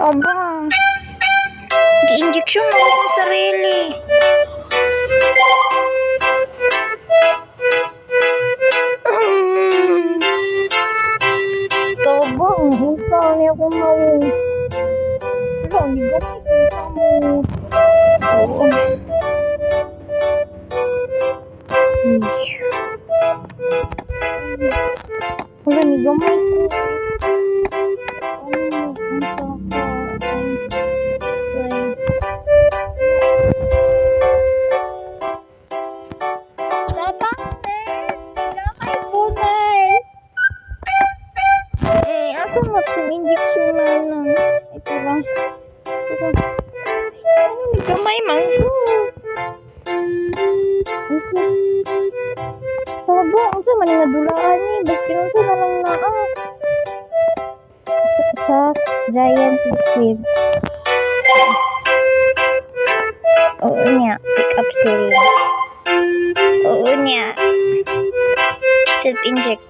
Tabang. Gi-injection mo akong sarili. Tabang, unsa ni ako mawo. Wala, ni gamay ko samot. Oo. Ay. Wala, ni gamay ko. Ano, unsa ka? Ay, ay. Tabang, nurse! Gamay po, nurse! Eh, asa mo itong injection na ano? Ito lang. Ito lang. Ano, ni gamay man ko. Unsa? Tabang, unsa man nga dulaan ni? Baski unsa na lang naa. Sa giant liquid. Oo niya, pick up syringe. Oo niya. Self-inject.